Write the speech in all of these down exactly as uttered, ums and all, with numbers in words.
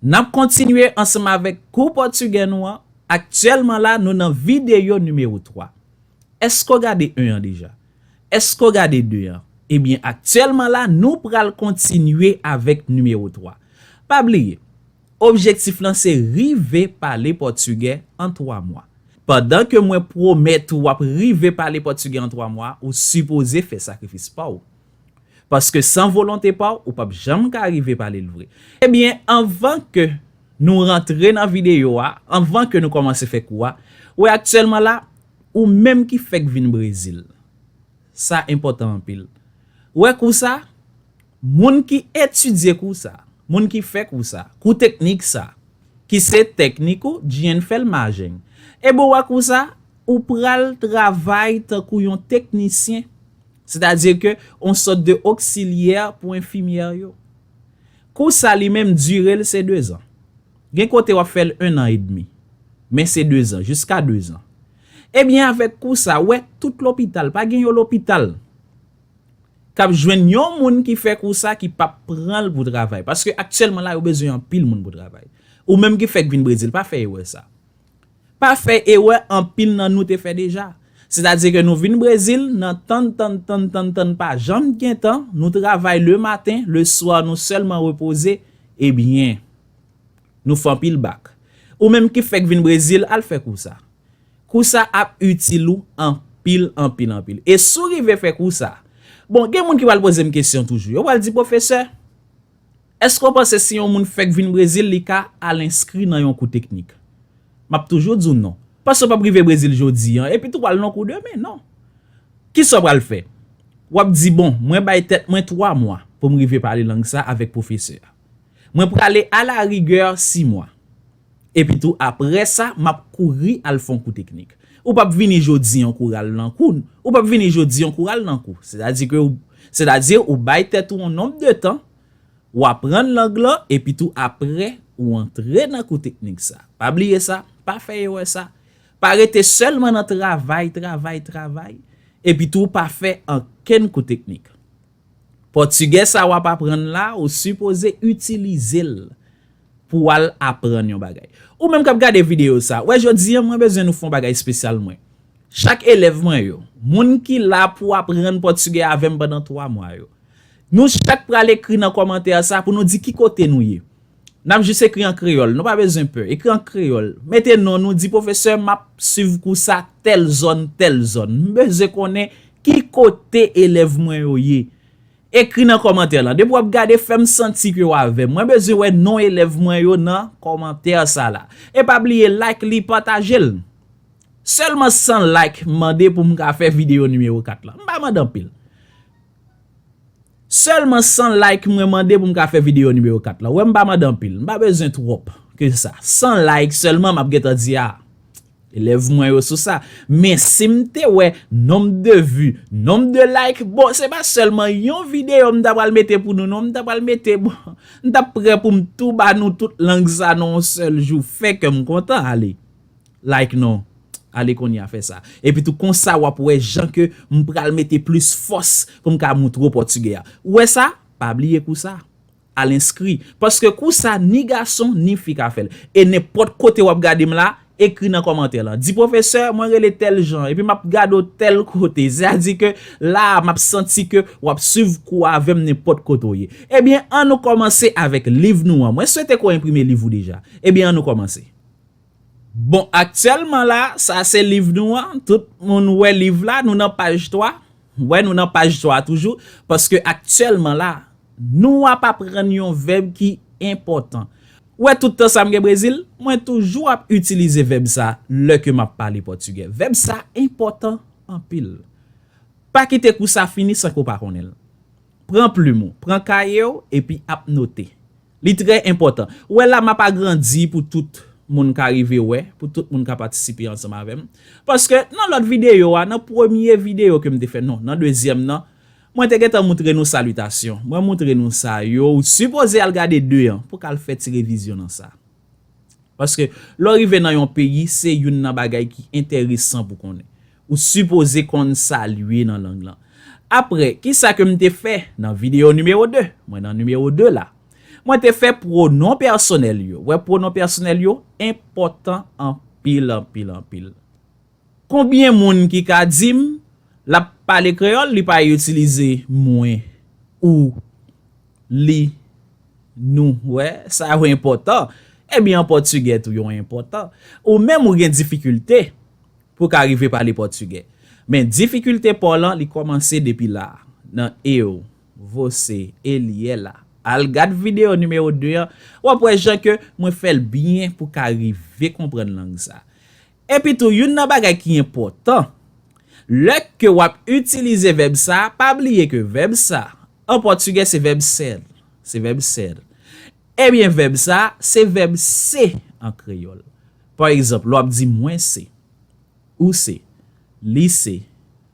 N ap kontinye ansanm avèk kou pòtigè nou an. Aktyèlman la, nou nan videyo nimewo twa. Èske w gade en an deja? Èske w gade de an? Ebyen, aktyèlman la, nou pral kontinye avèk nimewo twa. Pa bliye, objektif lan se rive pale pòtigè an twa mwa. Pandan ke mwen pwomèt ou w ap rive pale pòtigè an twa mwa, ou sipoze fè sakrifis pa w. Paske san volonte pa w, ou p ap janm ka rive pale l vre. Ebyen, anvan ke nou rantre nan videyo a, anvan ke nou kòmanse fè kou a, ou wè aktyèlman la, ou menm ki fèk vin Brezil. Sa enpòtan anpil. Ou wè kou sa, moun ki etidye kou sa, moun ki fè kou sa, kou teknik sa, ki se técnico de enfermagem. Ebyen, ou wè kou sa, ou pral travay tankou yon teknisyen. Sètadi ke yon sòt de oksilyè pou enfimyè yo. Kou sa li menm, dire l se dezan. Gen kote w ap fè l en an edmi. Men se dezan, jiska dezan. Ebyen, avèk kou sa, ou wè tout lopital, pa gen yon lopital k ap jwenn yon moun ki fè kou sa ki p ap pran l pou travay. Paske aktyèlman la, yo bezwen anpil moun pou travay. Ou menm ki fèk vin Brezil, pa fè erè sa. Pa fè erè anpil nan nou te fè deja. Sètadi ke nou vin Brezil, nan tann, tann, tann, tann, tann, pa janm gen tan, nou travay le maten, le swa nou sèlman repoze, ebyen, nou fè anpil bak. Ou menm ki fèk vin Brezil, al fè kou sa. Kou sa ap itil ou anpil, anpil, anpil. E si w rive fè kou sa, bon, gen moun ki pral poze m kesyon toujou. Yo pral di, pwofesè, èske w panse si yon moun fèk vin Brezil, li ka al enskri nan yon kou teknik? M ap toujou di w non. Paske w p ap rive Brezil jodi a, epi tou w al nan kou demen, non. Kisa w pral fè? W ap di, bon, mwen bay tèt mwen twa mwa pou m rive pale lang sa avèk pwofesè a. Mwen prale alarigè sis mwa. Epi tou, apre sa, m ap kouri al fè yon kou teknik. Ou p ap vini jodi a, w kouri al nan kou. Ou p ap vini jodi a, w kouri al nan kou. Sètadi ke, sètadi ou bay tèt ou yon nonb de tan, w aprann lang lan, epi tou apre, ou antre nan kou teknik sa. Pa bliye sa, pa fè erè sa. Pa rete sèlman nan travay, travay, travay, epi tou pa fè ankenn kou teknik. Pòtigè sa w ap aprann la, ou sipoze itilize l pou w al aprann yon bagay. Ou menm k ap gade videyo sa, wè jodi a, mwen bezwen nou fè yon bagay espesyal mwen. Chak elèv mwen yo, moun ki la pou aprann pòtigè avè m pandan twa mwa yo, nou chak pral ekri nan kòmantè sa pou nou di ki kote nou ye. N ap jis ekri an kreyòl, nou pa bezwen pè. Ekri an kreyòl. Mete non nou, di, pwofesè, m ap swiv kou sa tèl zòn, tèl zòn. M bezwen konnen ki kote elèv mwen yo ye. Ekri nan kòmantè lan. Depi w ap gade, fè m santi ke w avè m. Mwen bezwen wè non elèv mwen yo nan kòmantè sa la. E pa bliye like li, pataje l. Sèlman san like m mande pou m ka fè videyo nimewo kat lan. M pa mande anpil. Sèlman san like mwen mande pou m ka fè videyo nimewo kat lan. Wè, m pa mande anpil. M pa bezwen twòp ke sa. San like sèlman, m ap gentan di, a, elèv mwen yo sou sa. Men si m te wè nonb de vi, nonb de like, bon, se pa sèlman yon videyo m ta pral mete pou nou, non, m ta pral mete, bon, m t ap prè pou m tou ba nou tout lang sa nan yon sèl jou. Fè kè m kontan, ale. Like non. Ale kounye a fè sa. Epi tou konsa w ap wè jan ke m pral mete plis fòs pou m ka moutre w pòtigè a. Ou wè sa? Pa bliye kou sa. Al enskri. Paske kou sa ni gason ni fi ka fè l. E nenpòt kote w ap gade m la, ekri nan kòmantè lan. Di pwofesè, mwen rele tèl jan, epi m ap gade w tèl kote. Sètadi ke la a, m ap santi ke w ap swiv kou avè m nenpòt kote w ye. Ebyen, ann nou kòmanse avèk liv nou an. Mwen swete ke w enprime liv ou deja. Ebyen, ann nou kòmanse. Bon, aktyèlman la, sa se liv nou an. Tout moun wè liv la, nou nan paj twa. Wè, nou nan paj twa toujou, paske aktyèlman la, nou ap aprann yon vèb ki enpòtan. Wè, tout tan sa m gen Brezil, mwen toujou ap itilize vèb sa lè ke m ap pale pòtigè. Vèb sa enpòtan anpil. Pa kite kou sa fini san ke w pa konnen l. Pran plim ou, pran kaye w, epi ap note. Li trè enpòtan. Ou wè la, m ap agrandi pou tout moun ka rive wè, pou tout moun ka patisipe ansanm avè m. Paske nan lòt videyo a, nan premye videyo ke m te fè, non, nan dezyèm nan, mwen te gentan moutre nou salitasyon. Mwen moutre nou sa yo, ou sipoze al gade de an pou w ka al fè ti revizyon nan sa. Paske lè w rive nan yon peyi, se youn nan bagay ki enteresan pou konnen. Ou sipoze konn salye nan lang lan. Apre, kisa ke m te fè nan videyo nimewo de? Mwen nan nimewo de la. Mwen te fè pwonon pèsonèl yo. Wè, pwonon pèsonèl yo enpòtan anpil, anpil, anpil. Konbyen moun ki ka di m l ap pale kreyòl, li pa itilize mwen, ou, li, nou? Wè, sa yo enpòtan. Ebyen, an pòtigè tou, yo enpòtan. Ou menm ou gen difikilte pou w ka rive pale pòtigè. Men difikilte pa w lan, li kòmanse depi la, nan eu, você, ele, ela. Al gad videyo nimewo de an, w ap wè jan ke mwen fè l byen pou w ka rive konprann lang sa. Epi tou, youn nan bagay ki enpòtan, lè ke w ap itilize vèb sa, pa bliye ke vèb sa, an pòtigè, se vèb ser, se vèb ser. Ebyen, vèb sa, se vèb se an kreyòl. Pa egzanp, lè w ap di mwen se, ou se, li se,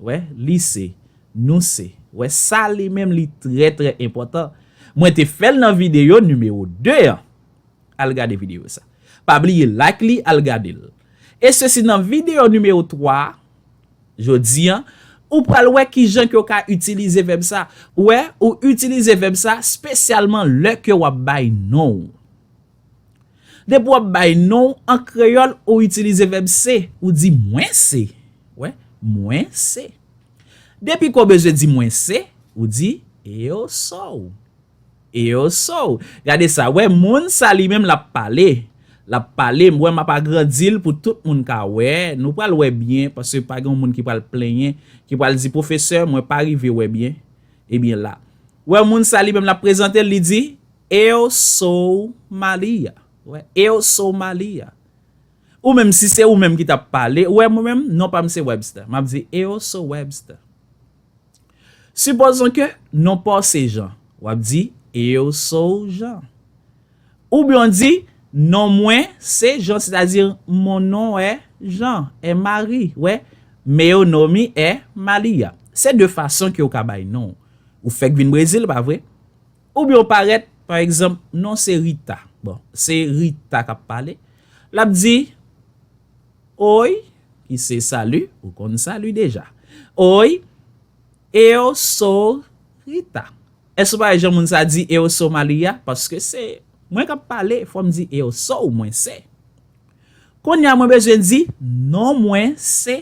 wè, li se, nou se. Wè, sa li menm, li trè, trè enpòtan. Mwen te fè l nan videyo nimewo de an. Al gade videyo sa. Pa bliye like li, al gade l. E sesi nan videyo nimewo twa, jodi an, ou pral wè kijan ke w ka itilize vèb sa. Wè, ou itilize vèb sa espesyalman lè ke w ap bay non w. Depi w ap bay non w an kreyòl, ou itilize vèb se. Ou di mwen se. Wè, mwen se. Depi ke w bezwen di mwen se, ou di eu sou. Eu sou. Gade sa, wè, moun sa li menm l ap pale. L ap pale, m wè m ap agrandi l pou tout moun ka wè. Nou pral wè byen, paske pa gen yon moun ki pral plenyen, ki pral di, pwofesè, mwen pa rive wè byen. Ebyen la. Wè, moun sa li menm l ap prezante l, li di, eu sou Maria. Wè, eu sou Maria. Ou menm, si se ou menm ki t ap pale, ou wè, mwen menm, non pa m se Webster. M ap di, eu sou Webster. Supposons que non pa w se Jean. W ap di, eu sou Jean. Oubyen w di, non mwen se Jean, c'est-à-dire mon nom est Jean, est Marie. Wè, meu nome é Maria. Se de fason ke w ka bay non. Ou fèk vin Brezil, pa vre? Oubyen w parèt, pa egzanp, non se Rita. Bon, se Rita k ap pale. L ap di, oi, ki se sali, ou konn sali deja. Oi, eu sou Rita. Èske w pa wè jan moun sa di eu sou Maria? Paske se mwen k ap pale, fò m di eu sou, mwen se. Kounye a, mwen bezwen di, non mwen se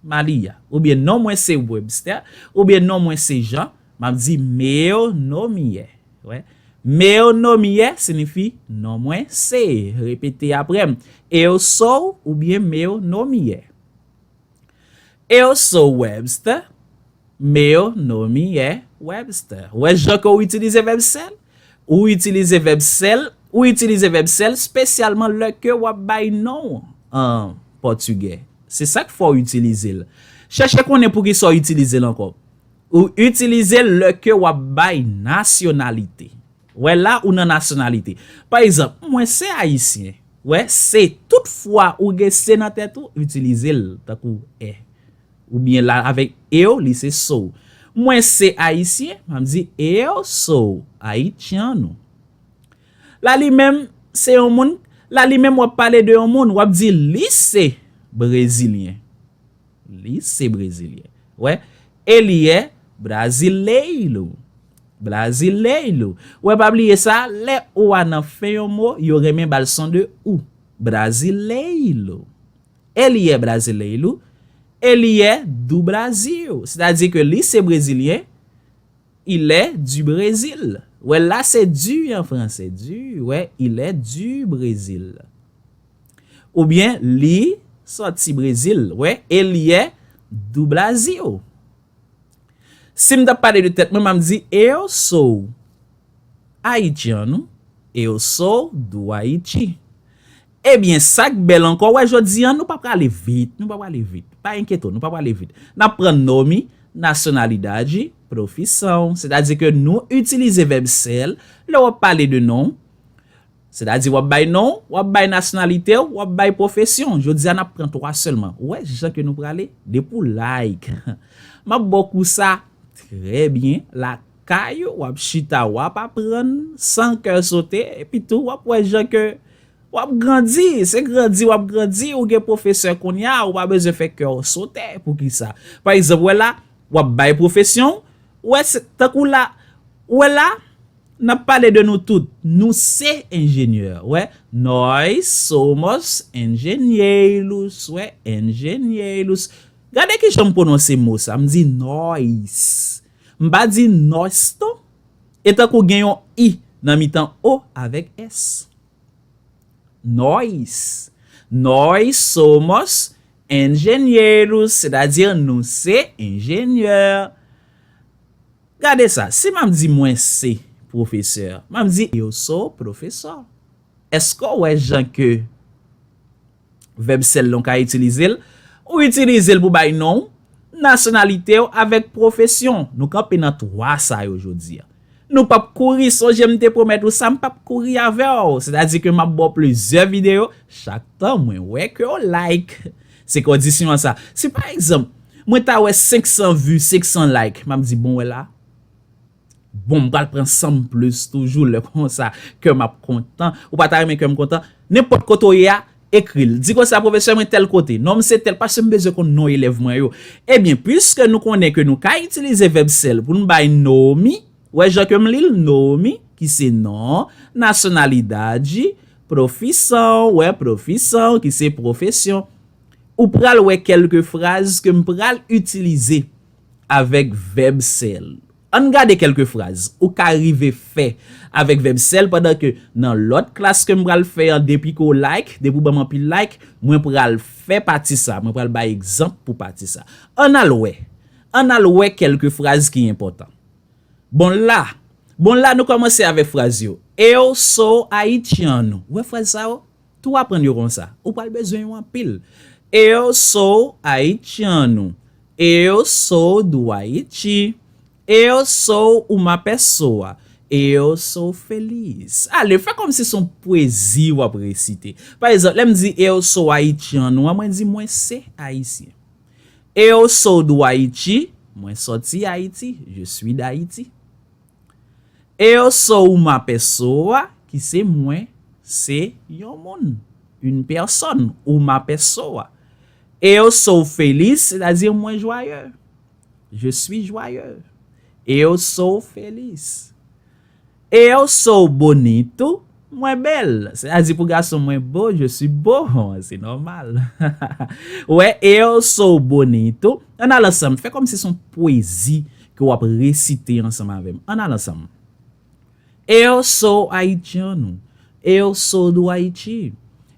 Malia, oubyen non mwen se Webster, oubyen non mwen se Jean, m ap di meu nome é. Wè. Meu nome é siyifi non mwen se. Repete apre m. Eu sou oubyen meu nome é. Eu sou Webster. Meu nome é Webster. Wè jan ke w itilize vèb ser? Ou itilize vèb ser, ou itilize vèb ser espesyalman lè ke w ap bay non w an pòtigè. Se sa k fè w itilize l. Chèche konnen poukisa w itilize l ankò. Ou itilize l lè ke w ap bay nasyonalite. Wè la, ou nan nasyonalite. Pa egzanp, mwen se ayisyen. Wè, se tout fwa ou gen se nan tèt ou, itilize l tankou é. Oubyen la, avèk eu, li se sou. Mwen se ayisyen, m ap di eu sou haitiano. La li menm, se yon moun, la li menm w ap pale de yon moun, w ap di li se brezilyen. Li se brezilyen. Wè, ele é brasileiro. Brasileiro. Wè, pa bliye sa, lè o a nan fen yon mo, yo renmen ba l son de ou. Brasileiro. Ele é brasileiro. Ele é do Brasil. Sètadi ke li se brezilyen. Il est du Brésil. Wè, la se du an fransè. Du, wè, il est du Brésil. Oubyen, li sòti Brezil. Wè, ele é do Brasil. Si m t ap pale de tèt mwen, m ap di, eu sou haitiano, eu sou do Haiti. Ebyen, sa k bèl ankò, wè, jodi a, nou pa prale vit, nou pa prale vit. Pa enkyete w, nou pa prale vit. N ap pran nome, nacionalidade, profissão. Sètadi ke nou itilize vèb ser lè w ap pale de non. Sètadi w ap bay non, w ap bay nasyonalite w, w ap bay pwofesyon. Jodi a, n ap pran twa sèlman. Ou wè jan ke nou prale? Depi w like, m ap ba w kou sa trè byen. Lakay ou, w ap chita, w ap aprann san kè sote. Epi tou, w ap wè jan ke w ap grandi. Se grandi w ap grandi. Ou gen pwofesè kounye a, ou pa bezwen fè kè w sote. Poukisa? Pa egzanp, wè la, w ap bay pwofesyon w. Wè, se, tankou la, wè la, N ap pale de nou tout. Nou se enjenyè. Wè, nós somos engenheiros. Wè, engenheiros. Gade ki jan m pwononse mo sa. M di nós. M pa di nós, non. E tankou gen yon i nan mitan O avèk S. Nós. Nós somos engenheiros, sètadi nou se enjenyè. Gade sa, si m ap di mwen se pwofesè, m ap di eu sou profesor. Èske w wè jan ke vèb sèl lan w ka itilize l? Ou itilize l pou bay non w, nasyonalite w avèk pwofesyon. Nou kanpe nan twa sa yo jodi a. Nou p ap kouri, sonje m te pwomèt ou sa, m p ap kouri avè w. Sètadi ke m ap ba w plizyè videyo, chak tan mwen wè ke w like. Se kondisyon an sa. Si pa egzanp, mwen ta wè senk san vi, senk san like, m ap di, bon, wè la, bon, m pral pran san m plis toujou, lè konsa, kè m ap kontan. Ou pa ta renmen kè m kontan? Nenpòt kote w ye a, ekri l. Di konsa, pwofesè, mwen tèl kote. Non, m se tèl, paske m bezwen konn non elèv mwen yo. Ebyen, piske nou konnen ke nou ka itilize vèb sèl pou n bay nomi, wè jan ke m li l, nomi, ki se non, nacionalidade, profissão, wè, profissão, ki se pwofesyon. Ou pral wè kèlke fraz ke m pral itilize avèk vèb sèl. Ann gade kèlke fraz ou ka rive fè avèk vèb sèl, pandan ke nan lòt klas ke m pral fè an, depi ke w like, depi w ban m anpil like, mwen pral fè pati sa, mwen pral bay egzanp pou pati sa. Ann al wè, ann al wè kèlke fraz ki enpòtan. Bon la, bon la nou kòmanse avèk fraz yo. Eu sou haitiano. Ou wè fraz sa yo? Tou aprann yo konsa. Ou pral bezwen yo anpil. Eu sou haitiano. Eu sou do Haiti. Eu sou uma pessoa. Eu sou feliz. Ale, fè kòmsi se yon pwezi w ap resite. Pa egzanp, lè m di eu sou haitiano an, mwen di mwen se ayisyen. Eu sou do Haiti, mwen sòti Ayiti, je suis d'Haïti. Eu sou uma pessoa, ki se mwen, se yon moun, une personne, uma pessoa. Eu sou feliz, sètadi mwen jwaye. Je suis joyeux. Eu sou feliz. Eu sou bonito, mwen bèl. Sètadi pou gason mwen bo, je suis beau. Se nòmal. Wè, eu sou bonito. Ann al ansanm. Fè kòmsi se yon pwezi ke w ap resite ansanm avè m. Ann al ansanm. Eu sou haitiano. Eu sou do Haiti.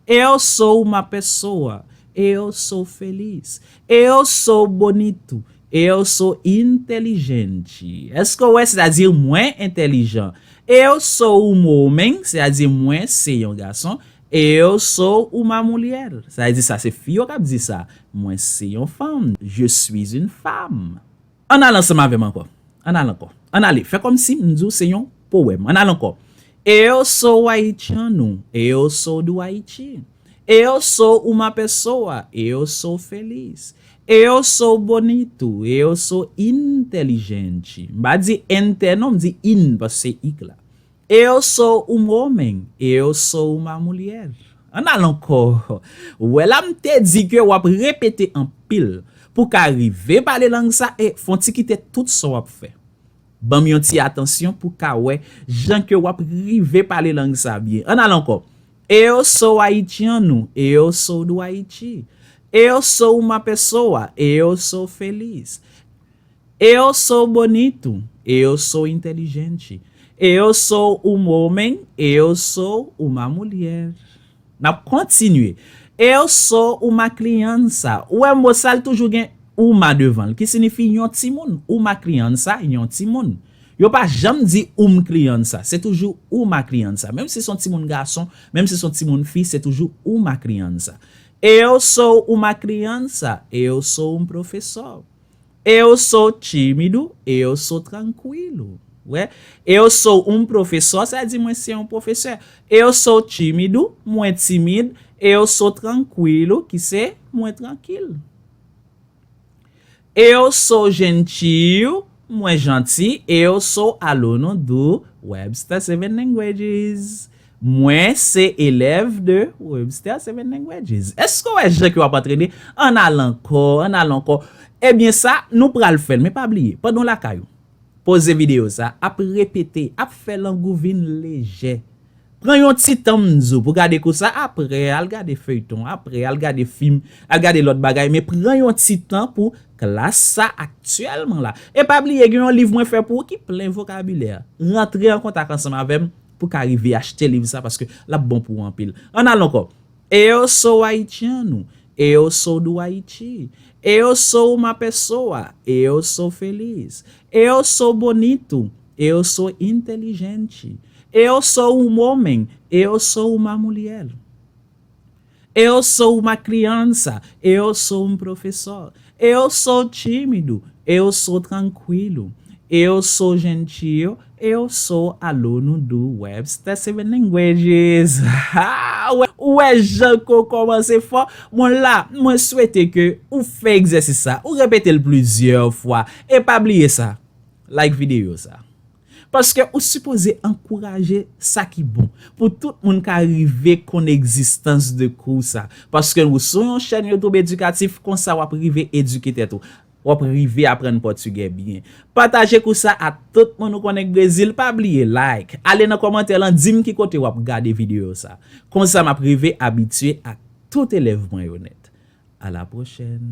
Eu sou uma pessoa. Eu sou feliz. Eu sou bonito. Eu sou inteligente. Èske w wè, sètadi mwen entèlijan. Eu sou um homem, sètadi mwen se yon gason. Eu sou uma mulher, sètadi sa se fi yo k ap di sa. Mwen se yon fanm. Je suis une femme. Ann al ansanm avè m ankò. Ann al ankò. Ann ale. Fè kòmsi m di w se yon powèm. Ann al ankò. Eu sou haitiano. Eu sou do Haiti. Eu sou uma pessoa. Eu sou feliz. Eu sou bonito. Eu sou inteligente. M pa di ente non, m di in, paske se ik la. Eu sou um homem. Eu sou uma mulher. Ann al ankò. Ou wè la m te di ke w ap repete anpil pou ka rive pale lang sa e fè w ti kite tout sa w ap fè. Ban m yon ti atansyon pou ka wè jan ke w ap rive pale lang sa byen. Ann al ankò. Eu sou haitiano. Eu sou do Haiti. Eu sou uma pessoa. Eu sou feliz. Eu sou bonito. Eu sou inteligente. Eu sou um homem. Eu sou uma mulher. N ap kontinye. Eu sou uma criança. Ou wè mo sa, l toujou gen uma devan l, ki siyifi yon timoun. Uma criança, yon timoun. Yo pa janm di um criança. Se toujou uma criança. Menm si se yon timoun gason, menm si se yon timoun fi, se toujou uma criança. Eu sou uma criança. Eu sou um professor. Eu sou tímido, eu sou tranquilo. Wè, eu sou um professor, sa di mwen se yon pwofesè. Eu sou tímido, mwen timid. Eu sou tranquilo, ki se mwen trankil. Eu sou gentil, mwen janti. Eu sou aluno do Webster Seven Languages. Mwen se elèv de Webster Seven Languages. Èske w wè jan ke w ap antrene? Ann al ankò, ann al ankò. Ebyen sa, nou pral fè l, men pa bliye, pandan w lakay ou, Poze videyo sa, ap repete, ap fè lang ou vin lejè. Pran yon ti tan m di w pou gade kou sa, apre al gade feyton, apre al gade fim, al gade lòt bagay, men pran yon ti tan pou klas sa aktyèlman la. E pa bliye gen yon liv mwen fè pou ou ki plen vokabilè. Rantre an kontak ansanm avè m pou ka rive achte liv sa paske l ap bon pou ou anpil. Ann al ankò. Eu sou haitiano, eu sou do Haiti, eu sou uma pessoa, eu sou feliz, eu sou bonito, eu sou inteligente, eu sou um homem, eu sou uma mulher. Eu sou uma criança, eu sou um professor. Eu sou tímido, eu sou tranquilo. Eu sou gentil, eu sou aluno do Webster Seven Languages. Ha! Ou wè, ou wè jan ke w kòmanse fò? Bon la, mwen swete ke ou fè egzèsis sa, ou repete l plizyè fwa. E pa bliye sa, like videyo sa. Paske ou sipoze ankouraje sa ki bon. Pou tout moun ka rive konn egzistans de kou sa. Paske ou sou yon chèn YouTube edikatif, konsa w ap rive edike tèt ou. W ap rive aprann pòtigè byen. Pataje kou sa a tout moun ou konnen k Brezil. Pa bliye like. Ale nan kòmantè lan, di m ki kote w ap gade videyo sa. Konsa m ap rive abitye ak tout elèv mwen yo nèt. A la pwochèn.